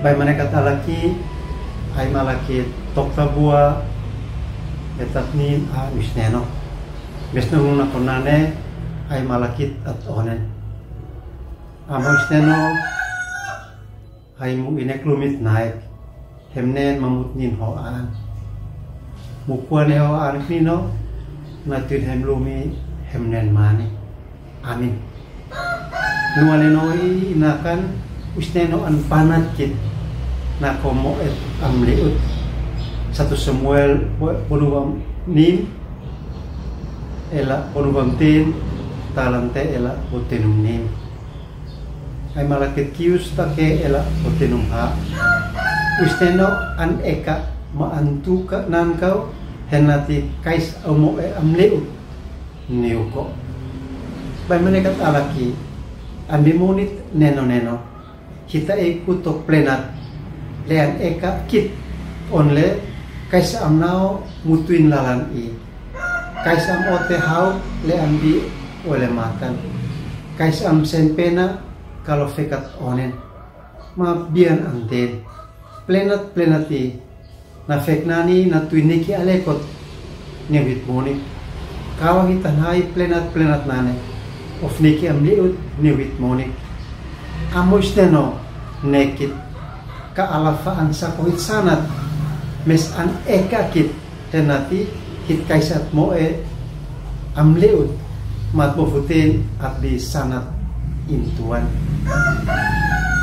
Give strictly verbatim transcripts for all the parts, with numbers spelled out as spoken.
Bai manekata laki, ai malakit tokta bua, etat nin a uisneno. Besno nuna konane, ai malakit at onen. Amo uisneno, ai mu inek lumit naek, hemnen mamut nin ho an. Mukuan e ho an knino, na tuin hem lumi, hemnen mani. Amin. Nuan eno i inakan, uisneno an panat kit, na komo et am liut. Satu Samuel, bo-, bonuvam nim, ela bonuvam tin, talante ela botenum nim. Ai malakit kius take ela botenum ha. Uisneno an eka ma an tuka nan kau, henati kais amo e am liut. Niuko. Bai manekata laki, an bimunit neno neno. Hita ei kuto plenat. Le an eka kit on le, kaisa am nao mutuin lalan i. Kaisa am ote hau le an bi ole matan. Kaisa am senpena kalo fekat onen. Ma bian anten. Plenat plenat i. Na fek nani na tuin neki alekot neu hit monik. Kawa hita nai plenat plenat nane. Of neki am liut neu hit monik. Amo uisneno nekit. Ka alafa an sako hit sanat. Mes an eka kit henati hit kaisa at mo e am liut. Mat mo futen at bi sanat in Tuan.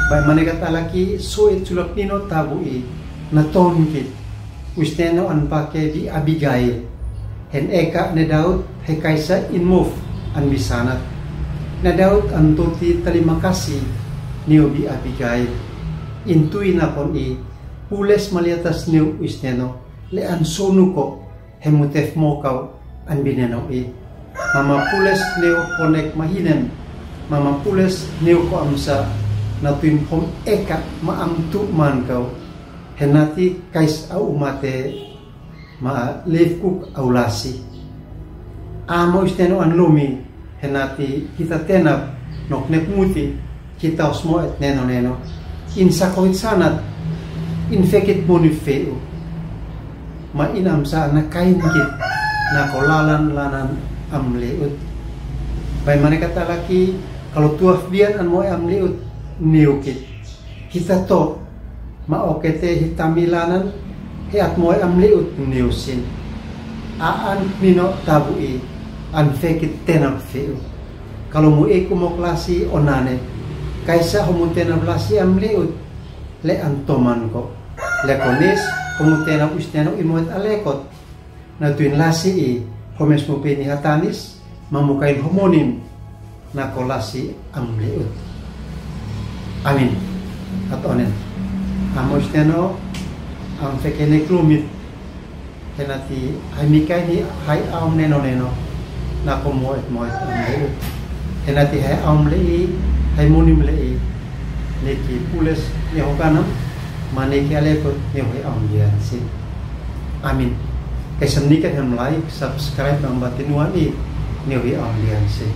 Bai manekata laki so et sulak nino tabu i. Na ton kit. Uisneno an pake bi Abigail. Hen eka ne Daud he kaisa in muf an bi sanat. Ne Daud an toti talimakasi neu bi Abigail. In tui nakon i. Pules maliatas neu uisneno. Le an sonuko. He mutef mo kau an bi neno i. Mama pules neu honek mahinem. Mama pules neu ko amsa na tuin hom eka ma am tu man kau. Henati kais au umate ma leif kuk au lasi. Amo uisneno an lumi. Henati hita tenap nok nek muti, hita osmo et neno neno. In sako hit sanat, in fekit moni feu. Ma in amsa na kain kit, na ko lalan lanan am liut. Bai manekata laki, kalo tuaf bian an mo e am liut, niu kit. Hita to, ma okete hita milanan, he at mo e am liut niu sin. A an mino tabu i, an fekit tenap feu. Kalo mu iku mo klasi onane. Kaisa ho mu tenap lasi am liut, le an toman ko. Le konis, ho mu tenap uisneno i mo et alekot. Na tuin lasi i, ho mes mo peni hatanis, ma mu kain ho monim, na ko lasi am liut. Amin. At onen. Amo uisneno, am fekene klumit. Henati, hai mi kaini, hai aum neno neno. Na ko mo et mo et am liut. Henati, hai aum lei, hai monim lei. Neki pules, ne ho kanam, ma neki alekot, ne ho aum lian si. Amin. Kaisam ni kan hem like, subscribe, namba tinuan i, ne hui audiensi.